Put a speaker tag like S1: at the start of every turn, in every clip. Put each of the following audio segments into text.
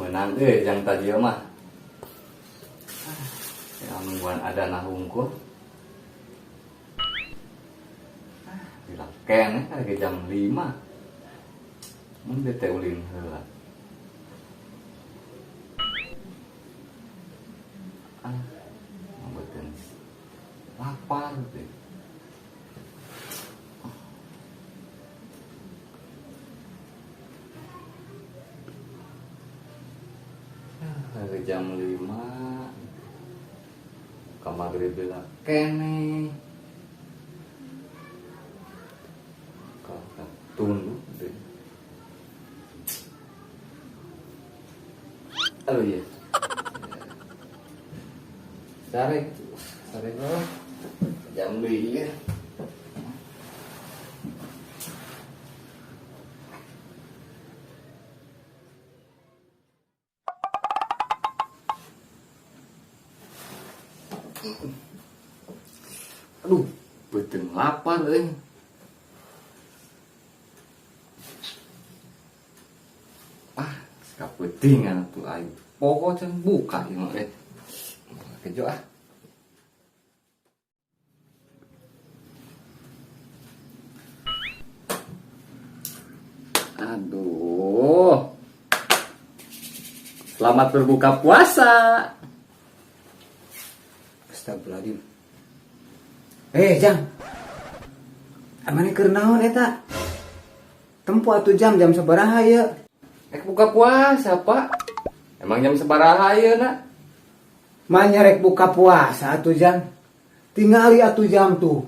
S1: Menang euy jang tajil mah. Ya nungguan adana hungkul. Bilang keneh lagi jam 5. Mun teh ulin heula. Ah, ngabeutkeun lapar teh. Lagi jam 5 ka magrib heula keneh. Ka tunduk deh. Aduh iya. Sare, sare lah. Jam deui ya. Aduh, beuteung lapar euy. Ah, sakapeutingan atuh aing. Pokok can buka ieu mah euy. Kejo ah. Aduh. Selamat berbuka puasa.
S2: Astagfirullahaladzim. Eh, Jang. Amane keur naon eta? Tempo atuh jam jam sabaraha ieu?
S1: Rek buka puasa, Pak. Emang jam sabaraha ieu, nak?
S2: Manya rek buka puasa atuh, Jang. Tingali atuh jam tuh.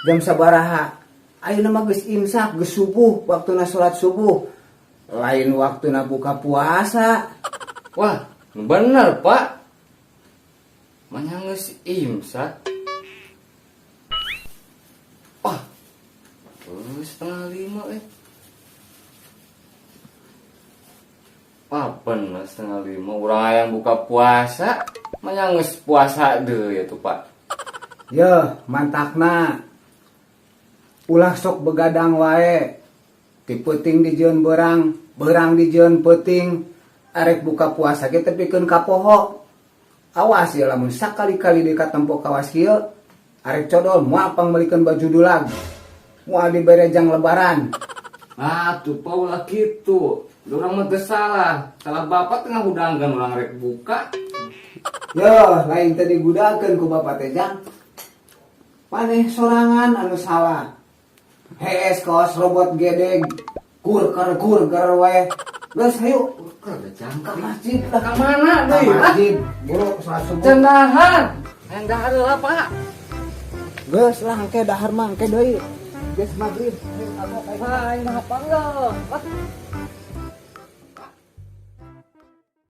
S2: Jam sabaraha? Ayeuna mah geus imsak, geus subuh, waktuna salat subuh. Lain waktuna buka puasa.
S1: Wah, bener, Pak. Manya geus imsak. Wah, 4:30 eh. Wah, bener 4:30. Urang hayang buka puasa, manya geus puasa deui atuh, Pak.
S2: Yeuh, mantakna. Ulah sok begadang wae. Ti peuting dijieun beurang, beurang dijieun peuting. Arek buka puasa ge tepikeun ka poho. Awas ya lamun sakali-kali deui katempo kawas kieu, arek codol moal pangmeulikeun baju dulag. Moal dibere jang lebaran.
S1: Ah, tuh Pak ulah kitu. Urang mah teu salah. Salah bapak tengah hudangkeun urang rek buka.
S2: Yo, lain teu digudakeun ku bapak teh jang. Maneh sorangan anu salah. Hees kaos robot gedeg. Kur ker kur ker wae. Geus hayu
S1: Keur jang
S2: ka masjid lah.
S1: Ka mana
S2: Ka
S1: deui?
S2: masjid. Buru salat subuh.
S1: Can dahar. Hayang dahar heula, Pak.
S2: Geus lah engke dahar mah engke deui. Geus magrib.
S1: Hai, mah panggil. Wah.